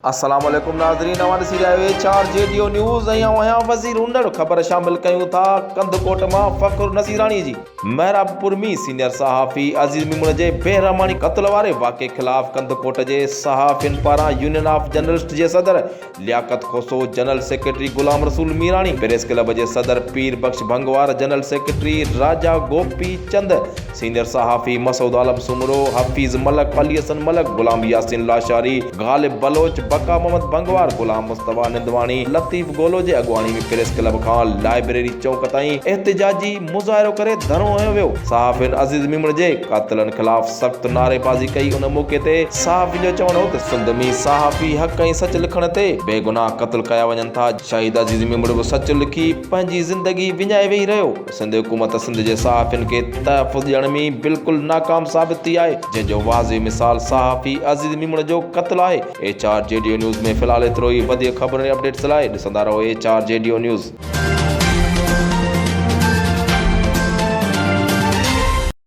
السلام عليڪم ناظرين اوهان ڏسي رهيا آهيو H R G D O news ۽ آئون آهيان وزير انڙ خبر شامل ڪيون ٿا ڪنڌڪوٽ مان فخر نصيراڻي جي محرابپور ۾ سينيئر صحافي عزيز ميمڻ جي بيرحماڻي قتل واري واقعي خلاف ڪنڌڪوٽ جي صحافين پاران يونين آف جرنلسٽ جي صدر Liaquat Khoso, general secretary Ghulam Rasool Mirani, press club جي صدر پير بخش ڀنگوار، جنرل سيڪريٽري راجا گوپي چند، سينيئر صحافي مسعود عالم سومرو، حفيظ ملڪ، علي حسن ملڪ، غلام ياسين لاشاري، غالب بلوچ، بقا محمد ڀنگوار، غلام مصطفيٰ نندواڻي، لطيف گولو جي اڳواڻي ۾ پريس ڪلب کان لائبريري چونڪ تائين احتجاجي مظاهرو ڪري ڌرڻو هنيو ويو. صحافين عزيز ميمڻ جي قاتلن خلاف سخت نعريبازي ڪئي ان موقعي تي صحافين جو چوڻ هو ته سنڌ ۾ صحافي حق ۽ سچ لکڻ تي بيگناهه قتل ڪيا وڃن ٿا شهيد عزيز ميمڻ به سچ لکي پنهنجي زندگي وڃائي ويهي رهيو سنڌ حڪومت سنڌ جي صحافين کي تحفظ ڏيڻ ۾ بلڪل ناڪام ثابت ٿي آهي جنهن جو واضح مثال صحافي عزيز ميمڻ جو قتل آهي H R G D O news ۾ في الحال ايترو ئي وڌيڪ خبرن ۽ اپڊيٽس لاء ڏسندا رهو H R G D O news.